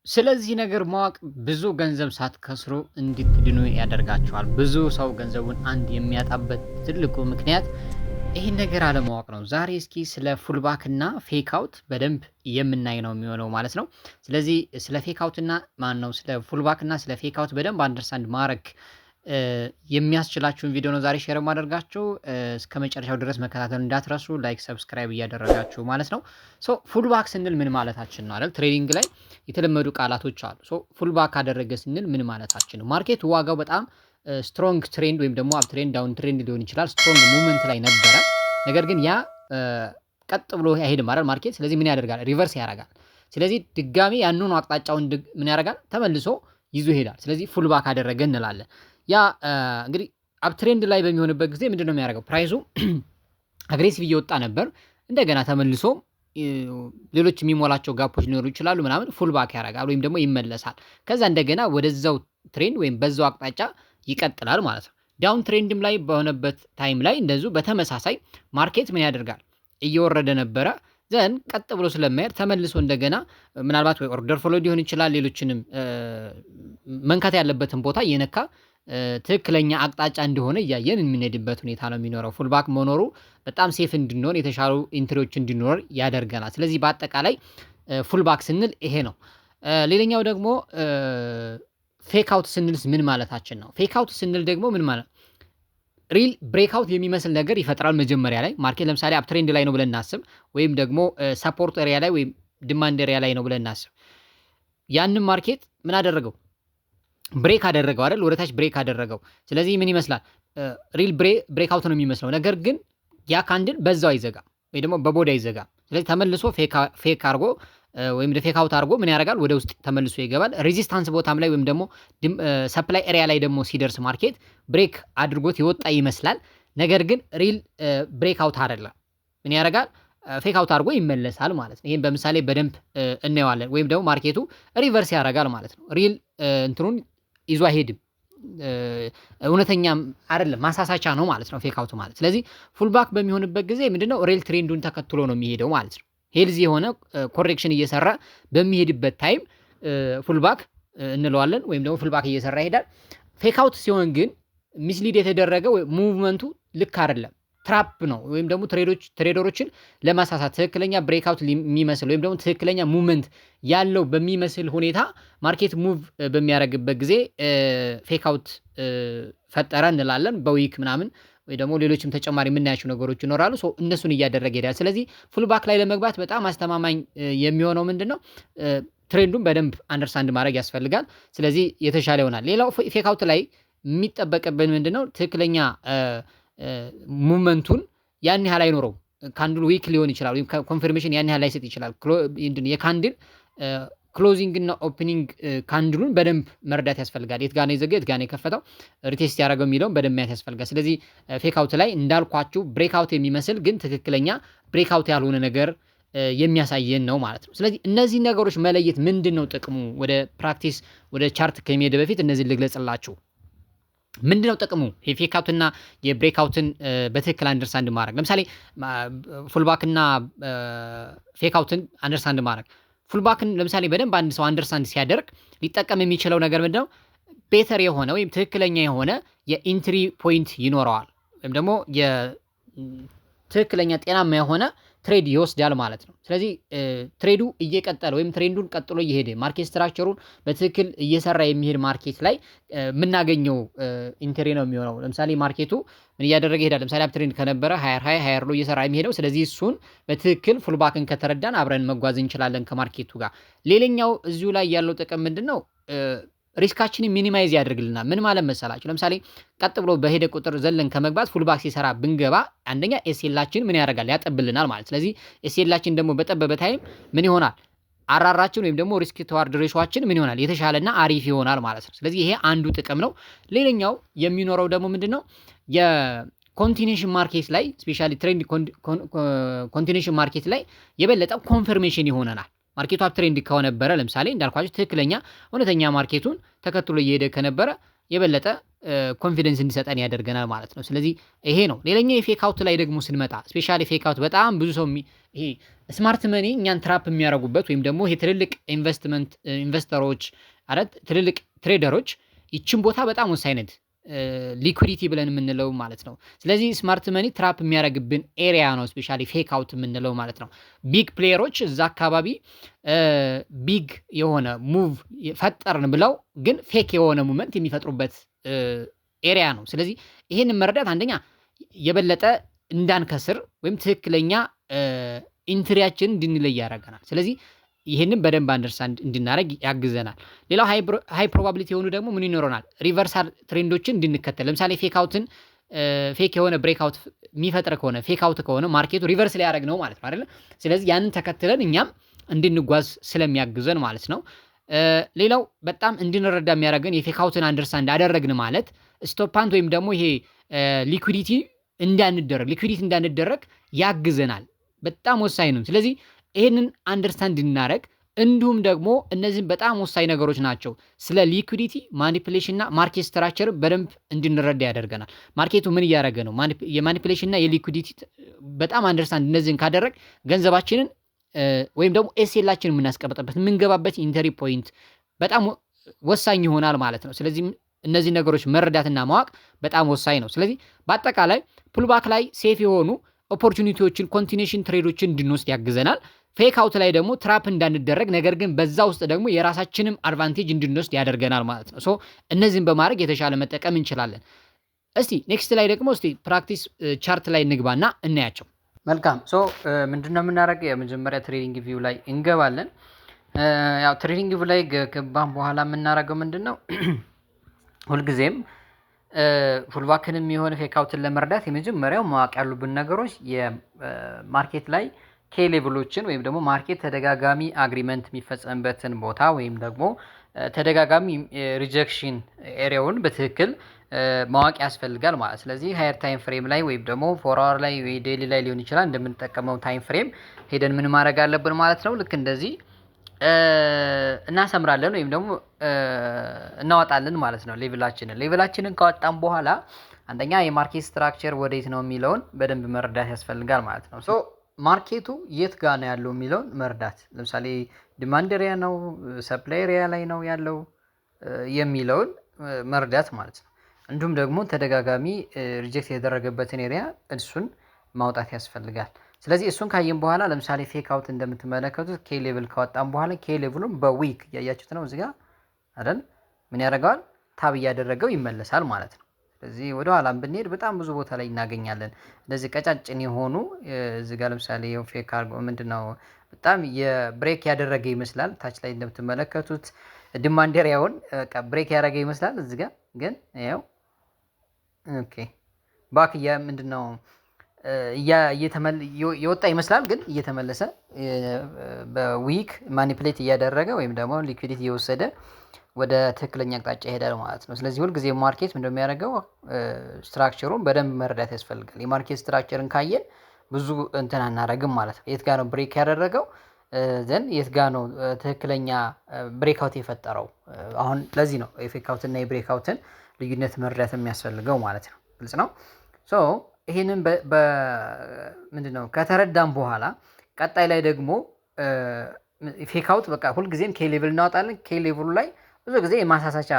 ስለዚህ ነገር ማወቅ ብዙ ገንዘብ ሳትከስሩ እንድትድኑ ያደርጋችኋል። ብዙ ሰው ገንዘቡን አንድ የሚያጣበት ትልቁ ምክንያት ይህን ነገር አለማወቅ ነው። ዛሬ እስኪ ስለ pullback እና fake out በደንብ የምናይ ነው የሚሆነው ማለት ነው። ስለዚህ ስለ fake out እና ማን ነው ስለ pullback እና ስለ fake out በደንብ understand ማድረግ የሚያስችላችሁን ቪዲዮ ነው ዛሬ share የማደርጋችሁ። እስከ መጨረሻው ድረስ መከታተል እንዳትረሱ፣ like፣ subscribe እያደረጋችሁ ማለት ነው። So pullback ስንል ምን ማለታችን ነው አይደል? Trading ላይ የተለመዱ ቃላቶች አሉ። So pullback አደረገ ስንል ምን ማለታችን ነው? Market ዋጋው በጣም strong trend ወይም ደግሞ up trend፣ down trend ሊሆን ይችላል፣ strong movement ላይ ነበረ። ነገር ግን ያ ቀጥ ብሎ አይሄድም አይደል market። ስለዚህ ምን ያደርጋል? Reverse ያደርጋል። ስለዚህ ድጋሚ ያንኑ አቅጣጫውን ምን ያደርጋል? ተመልሶ ይዞ ይሄዳል። ስለዚህ pullback አደረገ እንላለን። ያ እንግዲህ uptrend ላይ በሚሆንበት ጊዜ ምንድን ነው የሚያደርገው? Price ኡ aggressive እየወጣ ነበር። እንደገና ተመልሶ ሌሎች የሚሞላቸው gap ኦች ሊኖሩ ይችላሉ ምናምን፣ pullback ያደርጋል ወይም ደግሞ ይመለሳል። ከዛ እንደገና ወደዛው trend ወይም በዛው አቅጣጫ ይቀጥላል ማለት ነው። Down trend ም ላይ በሆነበት time ላይ እንደዚሁ በተመሳሳይ market ምን ያደርጋል? እየወረደ ነበረ፣ then ቀጥ ብሎ ስለማይሄድ ተመልሶ እንደገና ምናልባት ወይ order flow ሊሆን ይችላል፣ ሌሎችንም መንካት ያለበትን ቦታ እየነካ ትክክለኛ አቅጣጫ እንደሆነ እያየን የምንሄድበት ሁኔታ ነው የሚኖረው። Pullback መኖሩ በጣም safe እንድንሆን፣ የተሻሉ entry ዎች እንዲኖር ያደርገናል። ስለዚህ በአጠቃላይ pullback ስንል ይሄ ነው። ሌላኛው ደግሞ fake out ስንልስ ምን ማለታችን ነው? Fake out ስንል ደግሞ ምን ማለት? Real breakout የሚመስል ነገር ይፈጥራል። መጀመሪያ ላይ market ለምሳሌ uptrend ላይ ነው ብለን እናስብ፣ ወይም ደግሞ support area ላይ ወይም demand area ላይ ነው ብለን እናስብ። ያንን market ምን አደረገው? Break አደረገው አይደል? ወደ ታች break አደረገው። ስለዚህ ምን ይመስላል? Real breakout ነው የሚመስለው። ነገር ግን ያ candle በዛው አይዘጋም ወይ ደግሞ በ body አይዘጋም። ስለዚህ ተመልሶ fake አድርጎ ወይም fake out አድርጎ ምን ያደርጋል? ወደ ውስጥ ተመልሶ ይገባል። Resistance ቦታም ላይ ወይም ደግሞ supply area ላይ ደግሞ ሲደርስ market break አድርጎት የወጣ ይመስላል። ነገር ግን real breakout አይደለም። ምን ያደርጋል? Fake out አድርጎ ይመለሳል ማለት ነው። ይህን በምሳሌ በደንብ እናየዋለን። ወይም ደግሞ market ኡ reverse ያደርጋል ማለት ነው። Real እንትኑን ይዞ አይሄድም። እውነተኛም አይደለም፣ ማሳሳቻ ነው ማለት ነው fake out ማለት። ስለዚህ pullback በሚሆንበት ጊዜ ምንድነው? Real trend ኡን ተከትሎ ነው የሚሄደው ማለት ነው። Healthy የሆነ correction እየሰራ በሚሄድበት time pullback እንለዋለን ወይም ደግሞ pullback እየሰራ ይሄዳል። Fake out ሲሆን ግን mislead የተደረገ movement ኡ ልክ አይደለም፣ trap ነው ወይም ደግሞ trader ኦችን ለማሳሳት ትክክለኛ breakout የሚመስል ወይም ደግሞ ትክክለኛ movement ያለው በሚመስል ሁኔታ market move በሚያደርግበት ጊዜ fake out ፈጠረ እንላለን። በ wick ምናምን ወይ ደግሞ ሌሎችም ተጨማሪ የምናያቸው ነገሮች ይኖራሉ። እነሱን እያደረገ ይሄዳል። ስለዚህ pullback ላይ ለመግባት በጣም አስተማማኝ የሚሆነው ምንድን ነው? Trend ኡን በደንብ understand ማድረግ ያስፈልጋል። ስለዚህ የተሻለ ይሆናል። ሌላው fake out ላይ የሚጠበቅብን ምንድን ነው? ትክክለኛ movement ኡን ያን ያህል አይኖረውም። Candle ኡ weak ሊሆን ይችላል ወይም confirmation ያን ያህል ላይሰጥ ይችላል። የ candle closing እና opening candle ኡን በደንብ መረዳት ያስፈልጋል። የት ጋር ነው የዘጋው፣ የት ጋር ነው የከፈተው፣ retest ያደረገው የሚለውን በደንብ ማየት ያስፈልጋል። ስለዚህ fake out ላይ እንዳልኳችሁ breakout የሚመስል ግን ትክክለኛ breakout ያልሆነ ነገር የሚያሳየን ነው ማለት ነው። ስለዚህ እነዚህ ነገሮች መለየት ምንድን ነው ጥቅሙ? ወደ practice፣ ወደ chart ከመሄድ በፊት እነዚህን ልግለጽላችሁ። ምንድን ነው ጥቅሙ? የ fake out ና የ breakout ን በትክክል understand ማድረግ፣ ለምሳሌ pullback ና fake out ን understand ማድረግ። Pullback ን ለምሳሌ በደንብ አንድ ሰው understand ሲያደርግ ሊጠቀም የሚችለው ነገር ምንድነው? Better የሆነ ወይም ትክክለኛ የሆነ የ entry point ይኖረዋል ወይም ደግሞ ትክክለኛ ጤናማ የሆነ trade ይወስዳል ማለት ነው። ስለዚህ trade ኡ እየቀጠለ ወይም trend ኡን ቀጥሎ እየሄደ፣ market structure ኡን በትክክል እየሰራ የሚሄድ market ላይ የምናገኘው entry ነው የሚሆነው። ለምሳሌ market ኡ ምን እያደረገ ይሄዳል? ለምሳሌ uptrend ከነበረ higher high፣ higher low እየሰራ የሚሄደው፣ ስለዚህ እሱን በትክክል pullback ን ከተረዳን አብረን መጓዝ እንችላለን ከ market ኡ ጋር። ሌላኛው እዚሁ ላይ ያለው ጥቅም ምንድን ነው? Risk ኣችንን minimize ያደርግልናል። ምን ማለት መሰላችሁ? ለምሳሌ ቀጥ ብሎ በሄደ ቁጥር ዘለን ከመግባት pullback ሲሰራ ብንገባ አንደኛ SL ኣችን ምን ያደርጋል? ያጠብልናል ማለት። ስለዚህ SL ኣችን ደግሞ በጠበበ time ምን ይሆናል? RR ኣችን ወይም ደግሞ risk to reward ratio ኣችን ምን ይሆናል? የተሻለና አሪፍ ይሆናል ማለት ነው። ስለዚህ ይሄ አንዱ ጥቅም ነው። ሌላኛው የሚኖረው ደግሞ ምንድን ነው? የ continuation market ላይ፣ especially trend continuation market ላይ የበለጠ confirmation ይሆነናል። Market ኡ uptrend ከነበረ ለምሳሌ እንዳልኳችሁ ትክክለኛ እውነተኛ market ኡን ተከትሎ እየሄደ ከነበረ የበለጠ confidence እንዲሰጠን ያደርገናል ማለት ነው። ስለዚህ ይሄ ነው። ሌላኛው የ fake out ላይ ደግሞ ስንመጣ፣ especially fake out በጣም ብዙ ሰው ይሄ smart money እኛን trap የሚያደርጉበት ወይም ደግሞ ይሄ ትልልቅ investment investor ኦች አረት ትልልቅ trader ኦች ይችን ቦታ በጣም ወሳኝ ናት። Liquidity ብለን የምንለው ማለት ነው። ስለዚህ smart money trap የሚያደርግብን area ነው፣ especially fake out የምንለው ማለት ነው። Big player ኦች እዛ አካባቢ big የሆነ move ፈጠርን ብለው ግን fake የሆነ movement የሚፈጥሩበት area ነው። ስለዚህ ይሄንን መረዳት አንደኛ የበለጠ እንዳንከስር ወይም ትክክለኛ entry ያችንን እንድንለይ ያደርገናል። ስለዚህ ይህንን በደንብ understand እንድናደርግ ያግዘናል። ሌላው high probability የሆኑ ደግሞ ምን ይኖረናል? Reversal trend ኦችን እንድንከተል። ለምሳሌ fake out ን fake የሆነ breakout የሚፈጥር ከሆነ፣ fake out ከሆነ market ኡ reverse ሊያደርግ ነው ማለት ነው አይደለ? ስለዚህ ያንን ተከትለን እኛም እንድንጓዝ ስለሚያግዘን ማለት ነው። ሌላው በጣም እንድንረዳ የሚያደርገን የ fake out ን understand አደረግን ማለት stop hunt ወይም ደግሞ ይሄ liquidity እንዳንደረግ ያግዘናል። በጣም ወሳኝ ነው። ስለዚህ ይሄንን understand እንድናደርግ እንዲሁም ደግሞ እነዚህም በጣም ወሳኝ ነገሮች ናቸው። ስለ liquidity፣ manipulation እና market structure በደንብ እንድንረዳ ያደርገናል። Market ኡ ምን እያደረገ ነው? የ manipulation እና የ liquidity በጣም understand እነዚህን ካደረግ ገንዘባችንን ወይም ደግሞ SL ኣችንን የምናስቀምጥበት፣ የምንገባበት entry point በጣም ወሳኝ ይሆናል ማለት ነው። ስለዚህ እነዚህ ነገሮች መረዳትና ማወቅ በጣም ወሳኝ ነው። ስለዚህ በአጠቃላይ pullback ላይ safe የሆኑ opportunity ዎችን፣ continuation trade ኦችን እንድንወስድ ያግዘናል። Fake out ላይ ደግሞ trap እንዳንደረግ ነገር ግን በዛ ውስጥ ደግሞ የራሳችንም advantage እንድንወስድ ያደርገናል ማለት ነው። So እነዚህን በማድረግ የተሻለ መጠቀም እንችላለን። እስቲ next ላይ ደግሞ እስቲ practice chart ላይ እንግባና እናያቸው። መልካም። So ምንድነው የምናደርገው? የመጀመሪያ TradingView ላይ እንገባለን። ያው TradingView ላይ ከገባን በኋላ የምናደርገው ምንድን ነው? ሁልጊዜም pullback ንም የሆነ fake out ን ለመረዳት የመጀመሪያው ማወቅ ያሉብን ነገሮች የ market ላይ key level ኦችን ወይም ደግሞ market ተደጋጋሚ agreement የሚፈጸምበትን ቦታ ወይም ደግሞ ተደጋጋሚ rejection area ውን በትክክል ማወቅ ያስፈልጋል ማለት። ስለዚህ higher time frame ላይ ወይም ደግሞ 4 hour ላይ ወይ daily ላይ ሊሆን ይችላል፣ እንደምንጠቀመው time frame ሄደን ምን ማድረግ አለብን ማለት ነው። ልክ እንደዚህ እናሰምራለን ወይም ደግሞ እናወጣለን ማለት ነው። Level ኣችንን ካወጣን በኋላ አንደኛ የ market structure ወዴት ነው የሚለውን በደንብ መረዳት ያስፈልጋል ማለት ነው። So market ኡ የት ጋር ነው ያለው የሚለውን መረዳት፣ ለምሳሌ demand area ነው፣ supply area ላይ ነው ያለው የሚለውን መረዳት ማለት ነው። እንዲሁም ደግሞ ተደጋጋሚ reject የተደረገበትን area እሱን ማውጣት ያስፈልጋል። ስለዚህ እሱን ካየን በኋላ ለምሳሌ fake out እንደምትመለከቱት key level ካወጣን በኋላ key level ኡን በ wick እያያችሁት ነው እዚህ ጋር አይደል? ምን ያደርገዋል? Tap እያደረገው ይመለሳል ማለት ነው። ስለዚህ ወደ ኋላም ብንሄድ በጣም ብዙ ቦታ ላይ እናገኛለን። እንደዚህ ቀጫጭን የሆኑ እዚህ ጋር ለምሳሌ fake አድርጎ ምንድነው በጣም የ break ያደረገ ይመስላል። ታች ላይ እንደምትመለከቱት demand area ውን break ያደረገ ይመስላል። እዚህ ጋር ግን ያው okay back ምንድነው የወጣ ይመስላል፣ ግን እየተመለሰ በ wick manipulate እያደረገ ወይም ደግሞ liquidity እየወሰደ ወደ ትክክለኛ አቅጣጫ ይሄዳል ማለት ነው። ስለዚህ ሁልጊዜ market ምንድነው የሚያደርገው? Structure ኡን በደንብ መረዳት ያስፈልጋል። የ market structure ን ካየን ብዙ እንትን አናደርግም ማለት ነው። የት ጋር ነው break ያደረገው፣ then የት ጋር ነው ትክክለኛ breakout የፈጠረው? አሁን ለዚህ ነው የ fake out እና የ breakout ን ልዩነት መረዳት የሚያስፈልገው ማለት ነው። ግልጽ ነው። So ይሄንን ምንድነው ከተረዳን በኋላ ቀጣይ ላይ ደግሞ fake out በቃ ሁልጊዜም key level እናወጣለን። Key level ኡ ላይ ብዙ ጊዜ የማሳሳቻ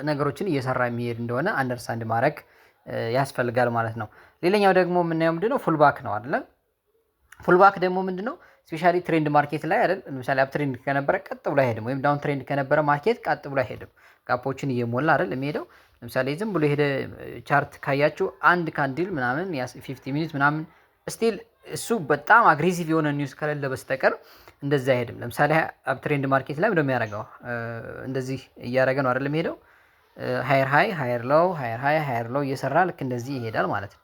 ነገሮችን እየሰራ የሚሄድ እንደሆነ understand ማድረግ ያስፈልጋል ማለት ነው። ሌላኛው ደግሞ የምናየው ምንድነው? Pullback ነው አይደለ? Pullback ደግሞ ምንድነው? Especially trend market ላይ አይደል? ለምሳሌ up trend ከነበረ ቀጥ ብሎ አይሄድም፣ ወይም down trend ከነበረ market ቀጥ ብሎ አይሄድም። Gap ኦችን እየሞላ አይደል የሚሄደው? ለምሳሌ ዝም ብሎ የሄደ chart ካያችሁ አንድ candle ምናምን 15 minute ምናምን still እሱ በጣም aggressive የሆነ news ከሌለ በስተቀር እንደዚህ አይሄድም። ለምሳሌ up trend market ላይ ምንድነው የሚያደርገው? እንደዚህ እያደረገ ነው አይደል የሚሄደው? Higher high፣ higher low፣ higher high፣ higher low እየሰራ ልክ እንደዚህ ይሄዳል ማለት ነው።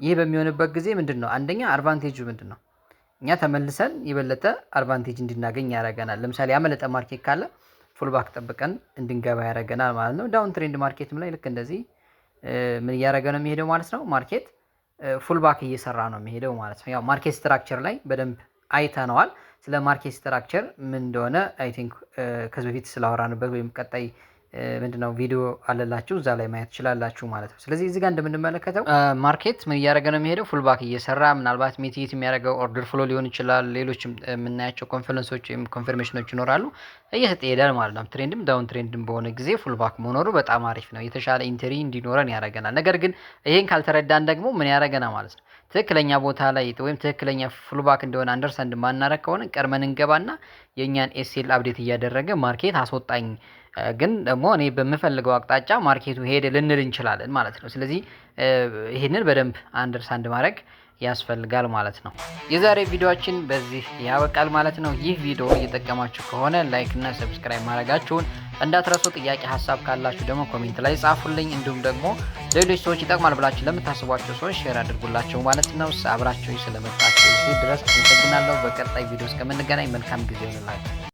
ይህ በሚሆንበት ጊዜ ምንድን ነው አንደኛ advantage ኡ ምንድን ነው? እኛ ተመልሰን የበለጠ advantage እንድናገኝ ያደርገናል። ለምሳሌ ያመለጠ market ካለ pullback ጠብቀን እንድንገባ ያደርገናል ማለት ነው። Down trend market ም ላይ ልክ እንደዚህ ምን እያደረገ ነው የሚሄደው ማለት ነው። Market pullback እየሰራ ነው የሚሄደው ማለት ነው። ያው market structure ላይ በደንብ አይተነዋል። ስለ market structure ምን እንደሆነ I think ከዚህ በፊት ስላወራንበት ወይም ቀጣይ ምንድነው ቪዲዮ አለላችሁ፣ እዛ ላይ ማየት ትችላላችሁ ማለት ነው። ስለዚህ እዚህ ጋር እንደምንመለከተው market ምን እያደረገ ነው የሚሄደው? Pullback እየሰራ፣ ምናልባት mitigate የሚያደርገው order flow ሊሆን ይችላል። ሌሎችም የምናያቸው confluence ኦች ወይም confirmation ኖች ይኖራሉ። እየሰጠ ይሄዳል ማለት ነው። Trend ም downtrend ም በሆነ ጊዜ pullback መኖሩ በጣም አሪፍ ነው። የተሻለ entry እንዲኖረን ያደርገናል። ነገር ግን ይሄን ካልተረዳን ደግሞ ምን ያደርገናል ማለት ነው? ትክክለኛ ቦታ ላይ ወይም ትክክለኛ pullback እንደሆነ understand ማናረግ ከሆነ ቀድመን እንገባና የእኛን SL update እያደረገ market አስወጣኝ፣ ግን ደግሞ እኔ በምፈልገው አቅጣጫ market ኡ ሄደ ልንል እንችላለን ማለት ነው። ስለዚህ ይህንን በደንብ understand ማድረግ ያስፈልጋል ማለት ነው። የዛሬ ቪዲዮአችን በዚህ ያበቃል ማለት ነው። ይህ ቪዲዮ እየጠቀማችሁ ከሆነ like እና subscribe ማድረጋችሁን እንዳትረሱ። ጥያቄ ሀሳብ ካላችሁ ደግሞ comment ላይ ጻፉልኝ። እንዲሁም ደግሞ ሌሎች ሰዎች ይጠቅማል ብላችሁ ለምታስቧቸው ሰዎች share አድርጉላቸው ማለት ነው። አብራችሁ ስለመጣችሁ እዚህ ድረስ አመሰግናለሁ። በቀጣይ ቪዲዮ እስከምንገናኝ መልካም ጊዜ ይሁንላችሁ።